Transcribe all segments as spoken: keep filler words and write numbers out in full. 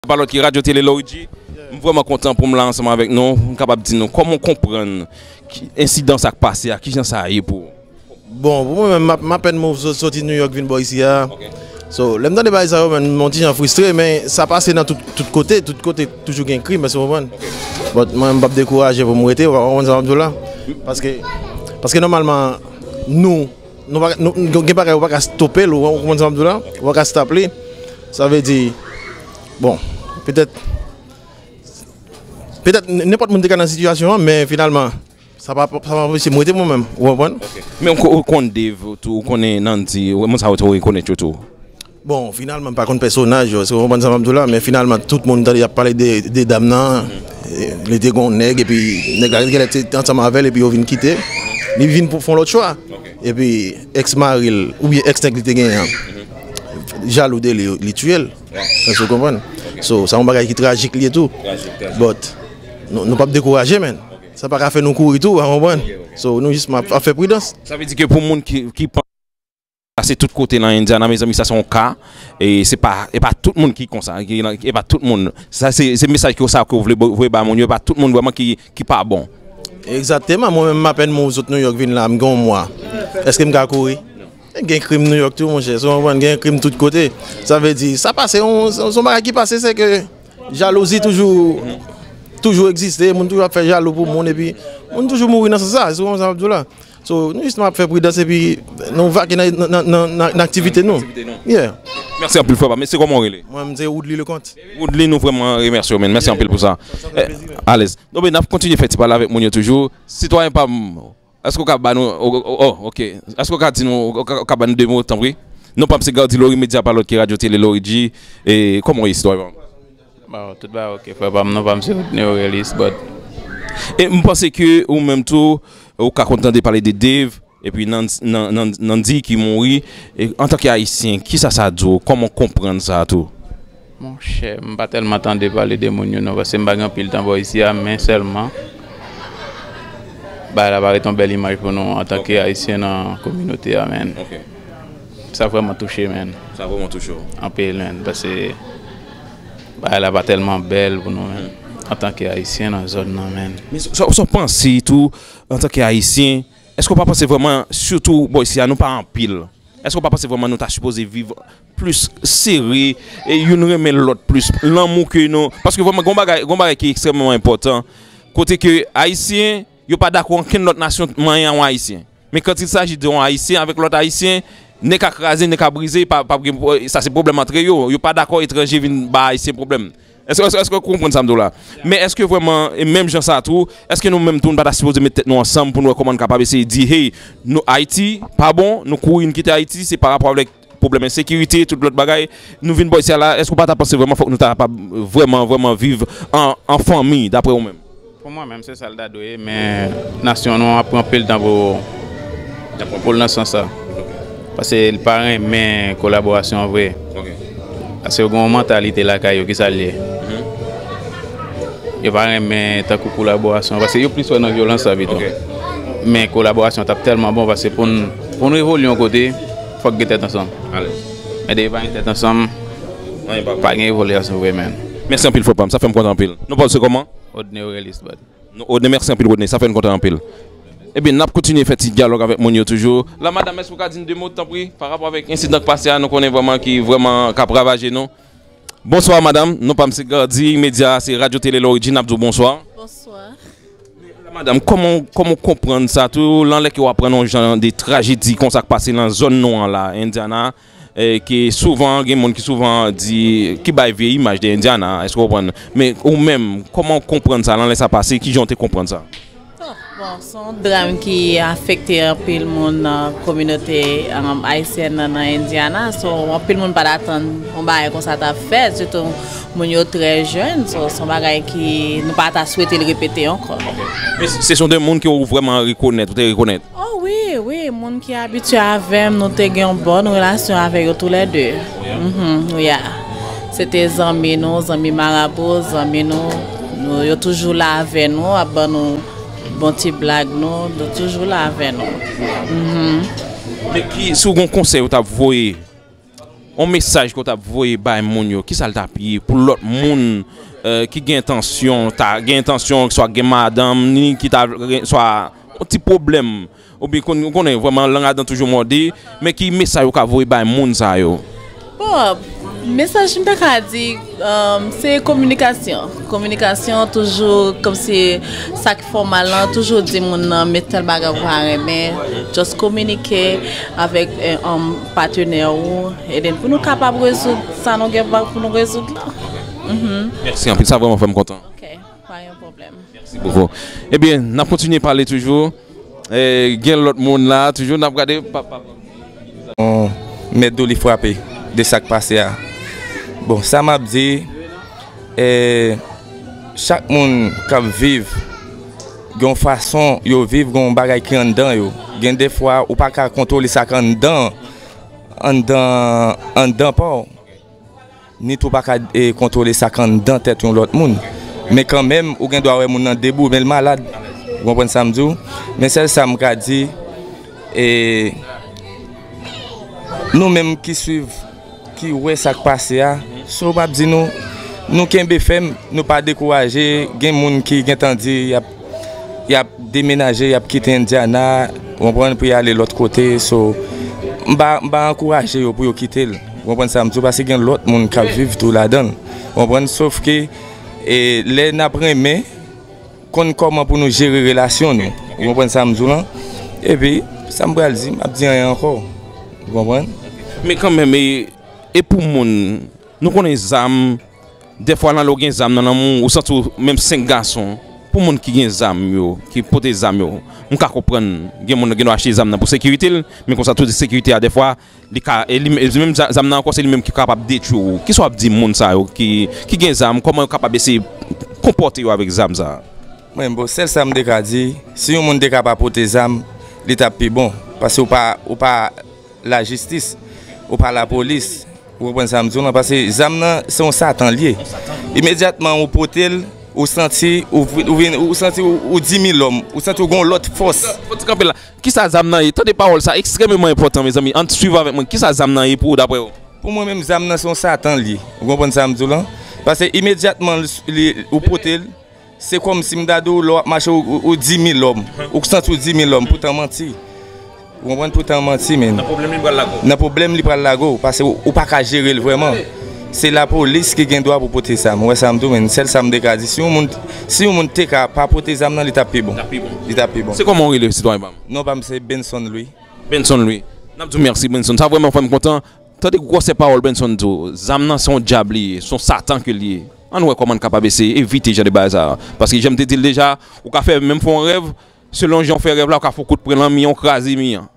Pa lòt ki Radyo Tele Lorigi. M vrèman kontan pou m la ansanm avèk nou, pou m kapab di nou kòman w konprann ki- ensidan sa k pase a, kijan sa ye pou ou. Bon, pou mwen menm, m ap- m apèn move sot- soti New York vin bò isi a. So, lè m tande bagay sa yo, menm, m on ti jan fristre, men sa pase nan tout, tout kote, tout kote toujou gen krim, èske w konprann? But mwen, m p ap dekouraje pou m rete, w konprann sa m ap di w la? Paske, paske nòmalman, nou, nou pa, nou, gen bagay ou pa ka stope l, ou konprann sa m ap di w la? Ou pa ka stop li. Sa vle di, bon, petèt, petèt, nenpòt moun te ka nan sitiyasyon an, men finalman, sa pa, sa pa anpeche m rete mwen menm, ou konprann? Men ou ko- ou konn Dave tou, ou konnen Nandy, ou- moun sa yo tou ou rekonèt yo tou. Bon, finalman, m pa konn pèsonaj yo, èske w konprann sa m ap di w la? Men finalman, tout moun tande y ap pale de, de dam nan, e, li te gon nèg, epi nèg la genlè te ansanm avè l, epi yo vin kite. Li vin pou fè yon lòt chwa. Epi, èks mari l, oubyen èks nèg li te genyen an, jalou de li, li tiye l. Èske w konprann? So, sa yon bagay ki trajik li ye tou. But, nou, nou p ap dekouraje, men. Sa pa ka fè nou kouri tou, ou konprann? So, nou jis ap, ap fè pridans. Sa vle di ke pou moun ki, ki panse pase tout kote nan Indiana, mezanmi, sa se yon ka. E se pa, e pa tout moun ki konsa, ki nan- e pa tout moun. Sa se, se mesaj ke sa ke w vle bo- voye ba moun yo, e pa tout moun vrèman ki, ki pa bon. Egzakteman, mwen menm m apèn move sot New York vin la, m gen yon mwa. Èske m ka kouri? Gen krim New York tou, monchè, si w konprann, gen krim tout kote. Sa vle di, sa pase, yon- se yon bagay ki pase, se ke jalouzi toujou, toujou egziste, moun toujou ap fè jalou pou moun, epi moun toujou mouri nan sans sa, si w konprann sa m ap di w la. So, nou jis ap fè pridans, epi nou vake nan, nan, nan, nan, nan aktivite nou. Yeah. Mèsi anpil, frè pa m. Mesye, kòman w rele? Mwen, m se Woodly Leconte. Woodly, nou vrèman remèsye w, men. Mèsi anpil pou sa. Alèz. Donk, n ap kontinye fè ti pale avèk moun yo toujou. Sitwayen pa m, èske w ka ba nou, oh, oh, oh, ok. Èske w ka di nou, w ka, w ka ba nou de mo, tanpri? Non pa m se Gardy Laurie, medya pa lòt ki Radyo Tele Lorigi. E kòman w ye, sitwayen pa m? Bon, tout bagay ok, frè pa m, non pa m se Rodney Aurelis, but. E m panse ke ou menm tou, ou ka konn tande pale de Dave, epi Nan- Nan- Nan- Nandy ki mouri. E antanke Ayisyen, kisa sa di w? Kòman w konprann sa tou? Monchè, m pa tèlman tande pale de moun yo non, paske m pa gen anpil tan bò isi a, men sèlman bagay la parèt yon bèl imaj pou nou antanke Ayisyen nan kominote a, men. Sa vrèman touche, men. Sa vrèman touche w? Anpil, men, paske bagay la pa tèlman bèl pou nou, men, antanke Ayisyen nan zòn nan, men. Men sa, sa, sa w panse tou, antanke Ayisyen, èske w pa panse vrèman, sitou bò isi a, nou pa anpil? Èske w pa panse vrèman nou ta sipoze viv plis sere, e youn renmen lòt plis, lanmou ke nou, paske vrèman, gon bagay, gon bagay ki ekstrèmman enpòtan, kote ke Ayisyen, yo pa dakò ankenn lòt nasyon manyen a yon Ayisyen. Men quand il s'agit de yon Ayisyen avèk lòt Ayisyen, nèg ka kraze, nèg ka brize, pa, pa gen, sa se pwoblèm antre yo. Yo pa dakò etranje vin ba Ayisyen pwoblèm. Èske, èske, èske w konprann sa m di w la? Men èske vrèman, e menm jan sa tou, èske nou menm tou, nou pa ta sipoze met tèt nou ansanm pou nou wè kòman n kapab eseye di, hey, nou, Ayiti pa bon, nou kouri n kite Ayiti, se pa rapò avèk pwoblèm ensekirite, tout lòt bagay. Nou vin bò isi a la, èske w pa ta panse vrèman fòk nou ta kapab vrèman, vrèman viv an, an fanmi, daprè ou menm? Pou mwen menm, se sa l ta dwe ye, men nasyon nou an ap pran anpil tan pou, pou l nan sans sa. Paske l pa renmen kolaborasyon vre. Paske yo gen yon mantalite lakay yo, ki sa l ye? Yo pa renmen tankou kolaborasyon, paske yo plis wè nan vyolans sa pito. Men kolaborasyon t ap tèlman bon, paske pou n, pou n evolye yon kote, fòk gen tèt ansanm. Men depi pa gen tèt ansanm, pa gen evolyasyon vre, men. Mèsi anpil, frè pa m. Sa fè m kontan anpil. Non pa w se kòman? Rodney Aurelis, bad. Non, Rodney, mèsi anpil, Rodney. Sa fè n kontan anpil. Ebyen, n ap kontinye fè ti dyalòg avèk moun yo toujou. La, madanm, èske w ka di n de mo, tanpri, pa rapò avèk ensidan k pase a, nou konnen vrèman ki vrèman k ap ravaje nou? Bonswa, madanm. Non pa m se Gardy, medya a se Radyo Tele Lorigi, n ap di w bonswa. Bonswa. La, madanm, kòman, kòman w konprann sa tou, lan lè ke w aprann yon jan de trajedi konsa k pase nan zòn nou an la, Indiana, e ke souvan, gen moun ki souvan di, ki bay vye imaj de Indiana, èske w konprann? Men ou menm, kòman w konprann sa, lan lè sa pase, kijan w te konprann sa? Oh, bon, se yon dram ki afekte anpil moun nan kominote, um, ayisyèn nan, nan Indiana. So, anpil moun pa t atann yon bagay konsa t ap fèt, sitou moun yo trè jèn. So, se yon bagay ki nou pa ta swete l repete ankò. Men se, se yon de moun ke w vrèman rekonèt, ou te rekonèt? Oh wi, wi, moun ki abitye avè m, nou te gen yon bòn relasyon avè yo toulède. Mhm, wi a. Se te zanmi nou, zanmi marabou, zanmi nou. Nou, yo toujou la avè nou, ap ban nou bon ti blag nou, yo toujou la avè nou. Mhm. Men ki, si w gen yon konsèy ou t ap voye yon mesaj ke w t ap voye bay moun yo, kisa l t ap ye pou lòt moun, eh, ki gen entansyon, ta gen entansyon, swa gen madanm, ni ki ta, swa yon ti pwoblèm, oubyen konn, ou konnen, vrèman, lang ladan toujou mòde, men ki mesaj ou ka voye bay moun sa yo? Bon, mesaj m ta ka di, um, se kominikasyon. Kominikasyon toujou, kòmsi sa ki fè w mal lan, toujou di moun nan, men tèl bagay ou pa renmen, just kominike avèk, eh, um, patnè ou, e then pou nou kapab rezoud sa nou gen pou nou rezoud la. Mhm. Mèsi anpil, sa vrèman fè m kontan. Ok, pa yon pwoblèm. Mèsi bokou. Ebyen, n ap kontinye pale toujou. Eh, gen lòt moun la, toujou n ap gade. Pa, pa, pa. Bon, mèt do li frape de sa k pase a. Bon, sa m ap di, eh, chak moun k ap viv, gen yon fason yo viv, gen yon bagay ki anndan yo. Gen defwa, ou pa ka kontwole sa k anndan, anndan, anndan pa w. Ni tou pa ka, eh, kontwole sa k anndan tèt yon lòt moun. Men kanmenm, ou gen dwa wè moun nan debou, men l malad. Ou konprann sa m di w? Men sèl sa m ka di, eh, nou menm ki swiv, ki wè sa k pase a, so m ap di nou, nou kenbe fèm, nou pa dekouraje. Gen moun ki gentan di y ap y ap demenaje, y ap kite Indiana, w konprann, pou y ale lòt kote. So, m pa, m pa ankouraje yo pou yo kite l. W konprann sa m di w? Paske gen lòt moun k ap viv tou ladan l. W konprann? Sof ke, e, lè n ap renmen, konn kòman pou nou jere relasyon nou. W konprann sa m di w lan? Epi, sa m pral di, m ap di anyen ankò. W konprann? Men kanmenm, e, e pou moun, nou konnen zam, dèfwa nan lè w gen zam nan, nan men w, ou santi w menm senk gason. Pou moun ki gen zam yo, ki pote zam yo, m ka konprann gen moun gen dwa achte zam nan pou sekirite l, men konsa tou sekirite a dèfwa, li ka, e li, li menm za-, zam nan ankò se li menm ki kapab detwi w. Kisa w ap di moun sa yo ki, ki gen zam, kòman yo kapab eseye konpòte yo avèk zam sa a? Mwen, bon, sèl sa m te ka di, si yon moun te ka pa pote zam, li t ap pi bon. Paske ou pa, ou pa lajistis, ou pa lapolis. Ou konprann sa m di w lan? Paske zam nan, se yon satan l ye. Imedyatman ou pote l, ou santi, ou, ou vin, ou santi ou, ou di mil lòm, ou santi ou gen yon lòt fòs. Fò ti kanpe la. Kisa zam nan ye? Tande pawòl sa, ekstrèmeman enpòtan, mezanmi. Ann swiv avèk mwen. Kisa zam nan ye pou ou, daprè ou? Pou mwen menm, zam nan se yon satan l ye. Ou konprann sa m di w lan? Paske imedyatman li, li, ou pote l, se kòmsi m ta di w, lè w ap mache, ou, ou, ou di mil lòm. Ou santi w di mil lòm, poutan manti. Ou konprann? Poutan manti, men. Nan pwoblèm li pral lage w. Nan pwoblèm li pral lage w, paske ou, ou pa ka jere l vrèman. Se lapolis ki gen dwa pou pote zam. Ou wè sa m di w, men. Sèl sa m te ka di. Si yon moun, si yon moun te ka pa pote zam nan, li t ap pi bon. Li t ap pi bon. Li t ap pi bon. Se kòman w rele, sitwayen pa m? Non pa m se Benson Louis. Benson Louis. N ap di w mèsi, Benson. Sa vrèman fè m kontan. Tande gwosè pawòl Benson di w. Zam nan se yon dyab li ye, se yon satan ke l ye. Ann wè kòman n kapab eseye evite jan de bagay sa a. Paske jan m te di l deja, ou ka fè, menm fè yon rèv, selon jan w fè rèv la, ou ka fè yon kout pwen lan mi an, ou kraze mi an.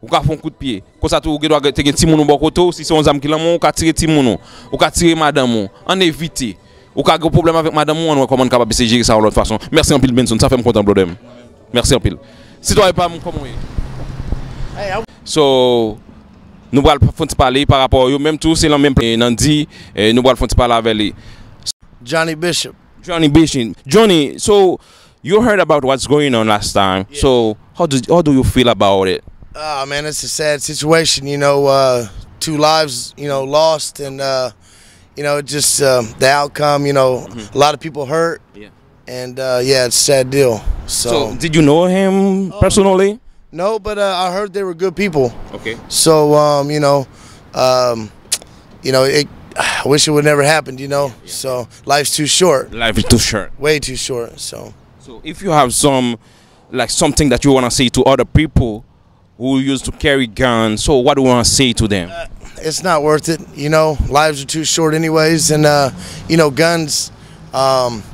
Ou ka fè yon kout pye. Konsa tou, ou gen dwa te gen timoun ou bò kote w, si se yon zam ki lan men w, ou ka tire timoun ou, ou ka tire madanm ou. Ann evite. Ou ka gen pwoblèm avèk madanm ou, ann wè kòman n kapab eseye jere sa yon lòt fason. Mèsi anpil, Benson. Sa fè m kontan, brother m. Mèsi anpil. Sitwayen pa m, kòman w ye? So, nou pral fè yon ti pale pa rapò yo menm tou, se lan menm nan di, eh, nou pral fè yon ti pale avè li. Johnny Bishop. Johnny Bishop. Johnny, so, you heard about what's going on last time. Yeah. So, how do, how do you feel about it? Ah, man, it's a sad situation, you know, uh, two lives, you know, lost, and, uh, you know, just, uh, the outcome, you know, a lot of people hurt. Yeah. And, uh, yeah, it's a sad deal. So, so, did you know him personally? No, but, uh, I heard they were good people. Okay. So, um, you know, um, you know, it, I wish it would never happened, you know. Yeah. So, life's too short. Life is too short. Way too short. So. So, if you have some, like, something that you wanna say to other people who used to carry guns. So what do you want to say to them? Uh, it's not worth it. You know, lives are too short, anyways, and, uh, you know, guns, um,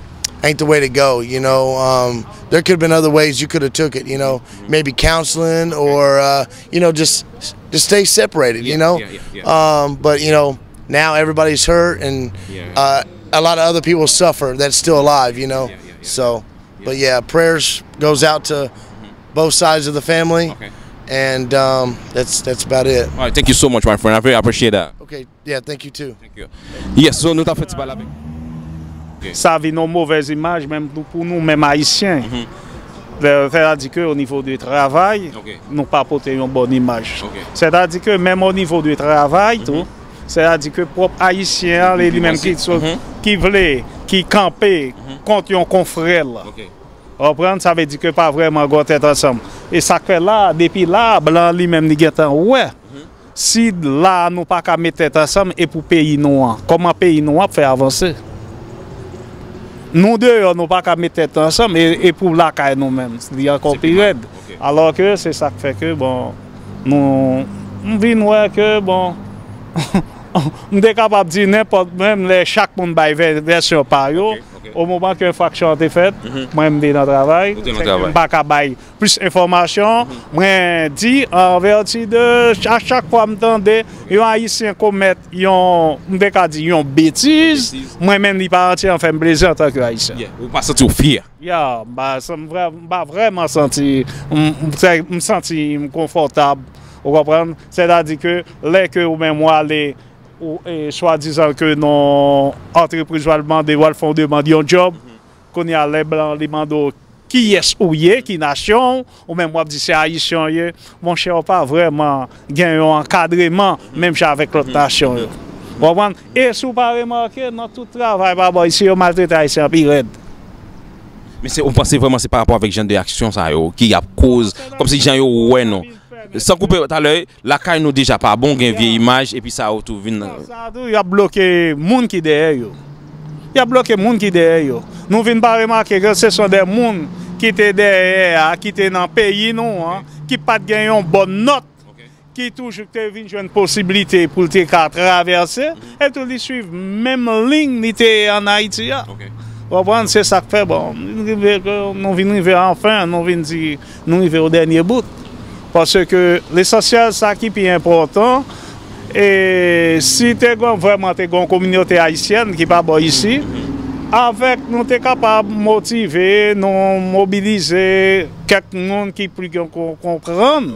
ain't the way to go. You know, um, there could have been other ways you could have took it. You know, maybe counseling or, uh, you know, just just stay separated. You know, yeah, yeah, yeah. Um, but you know, now everybody's hurt, and, yeah, uh, a lot of other people suffer that's still alive. You know, yeah, yeah, yeah. So, but yeah, prayers goes out to both sides of the family. Okay. And, um, that's, that's about it. All right, thank you so much, my friend. I very appreciate that. Okay, yeah, thank you too. Thank you. Yes, so nou ta fè ti pale avèk. Okay. Sa vin yon movèz imaj, menm nou, pou nou menm Ayisyen. Mhm. Sètadi ke o nivo de travay, ok, nou pa pote yon bòn imaj. Ok. Sètadi ke menm o nivo de travay tou, mhm, Sètadi ke pwòp Ayisyen an, li, li menm ki, ki vle, ki kanpe kont yon konfrè l. Ou konprann? Sa vle di ke pa vrèman gen yon tèt ansanm. E sa k fè la, depi la, blan li menm li gentan wè. Si la a nou pa ka met tèt ansanm, e pou peyi nou an, kòman peyi nou an ap fè avanse? Nou deyò, nou pa ka met tèt ansanm, e, e pou lakay nou menm, li ankò pi rèd. Alò ke se sa k fè ke, bon, nou, m vin wè ke, bon, m te kapab di nenpòt, menm lè chak moun bay vè-, vèsyon pa yo, o moman ke enfraksyon an te fèt, mwen m te nan travay, m pa ka bay plis enfòmasyon. Mwen di, an vèti de, a chak fwa m tande yon Ayisyen komèt yon, m te ka di yon betiz, mwen menm li pa anti an fè m plezi antanke Ayisyen. Ou pa santi w fyè? Ya, m pa, m pa vrèman santi, m, m, m santi m konfòtab, ou konprann? Sètadi ke lè ke ou menm w ale, ou, e, swadizan ke nan antrepriz w al mande, w al fè yon demann yon djòb, kounye a lè blan li mande w kiyès ou ye, ki nasyon w, ou menm w ap di se Ayisyen w ye, monchè, w pa vrèman gen yon ankadreman menm jan avèk lòt nasyon yo. Ou konprann? E si w pa remake, nan tout travay pa bò isi, yo maltrete Ayisyen an pi rèd. Men se, ou panse vrèman se pa rapò avèk jan de aksyon sa yo ki ap koz, kòmsi jan yo wè nou? San koupe talè, lakay nou deja pa bon, gen vye imaj, epi sa yo tou vin. Sa tou, y ap bloke moun ki dèyè yo. Y ap bloke moun ki dèyè yo. Nou vin pa remake ke se son de moun ki te dèyè a, ki te nan peyi nou an, ki pa t gen yon bòn nòt, ki toujou te vin jwenn posiblite pou l te ka travèse, e tou li swiv menm liy li te ye ann Ayiti a. Ou konprann? Se sa k fè, bon, nou rive, nou vin rive anfen, nou vin di, nou rive o dènye bout. Paske lesansyèl, sa ki pi enpòtan, e si te gen, vrèman te gen yon kominote ayisyèn ki pa bò isi, avèk nou te kapab motive, nou mobilize kèk moun ki pli gen kon-, konprann,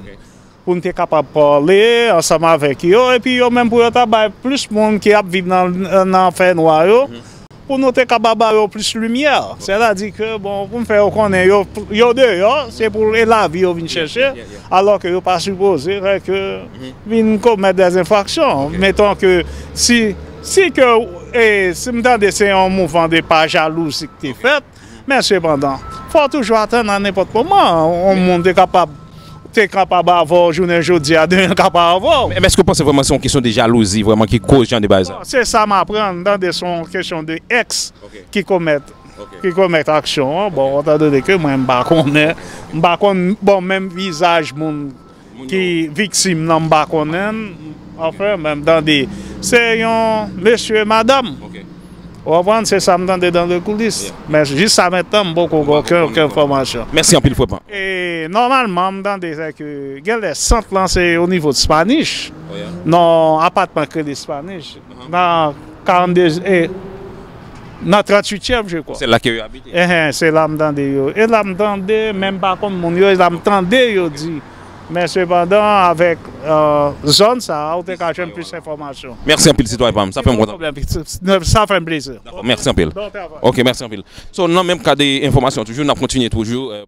pou n te kapab pale ansanm avèk yo, epi yo menm pou yo ta bay plis moun ki ap viv nan, nan fènwa yo, pou nou te kapab ba yo plis limyè. Sètadi ke, bon, pou m fè yo konnen yo, yo deyò, se pou e lavi yo vin chèche, alò ke yo pa sipoze fè ke vin komèt dè enfraksyon. Meton ke si, si ke, e, si m tande se yon mouvman de pa jalouzi ki te fèt, men sepandan, fò w toujou atann a nenpòt moman, yon moun te kapab, te kapab avè w jounen jodi a, demen l ka pa avè w. Men èske w panse vrèman se yon kesyon de jalouzi vrèman ki koz jan de bagay sa? Bon, se sa m aprann, m tande se yon kesyon de èks ki komèt, ki komèt aksyon an. Bon, etan done ke mwen, m pa konnen, m pa konn, bon, menm vizaj moun ki viktim nan, m pa konnen l. Anfen, men m tande se yon mesye, madanm. Ou konprann? Se sa m tande dan le koulis. Men jis sa mentnan, m poko gen okenn, okenn enfòmasyon. Mèsi anpil, frè pa m. E nòmalman, m tande se ke genlè sant lan se o nivo de Spanish. Non, apatman k rele Spanish. Nan karannde, e, nan tranntuityèm, je crois. Se la ke yo abite. Enhen, se la m tande yo. E la m tande, men m pa konn moun yo, e la m tande yo di. Men sepandan, avèk, e, zòn sa a, ou te ka jwenn plis enfòmasyon. Mèsi anpil, sitwayen pa m. Sa fè m kontan. Sa fè m plezi. Dakò, mèsi anpil. Bon travay. Ok, mèsi anpil. So, nan menm kad enfòmasyon toujou, n ap kontinye toujou, e,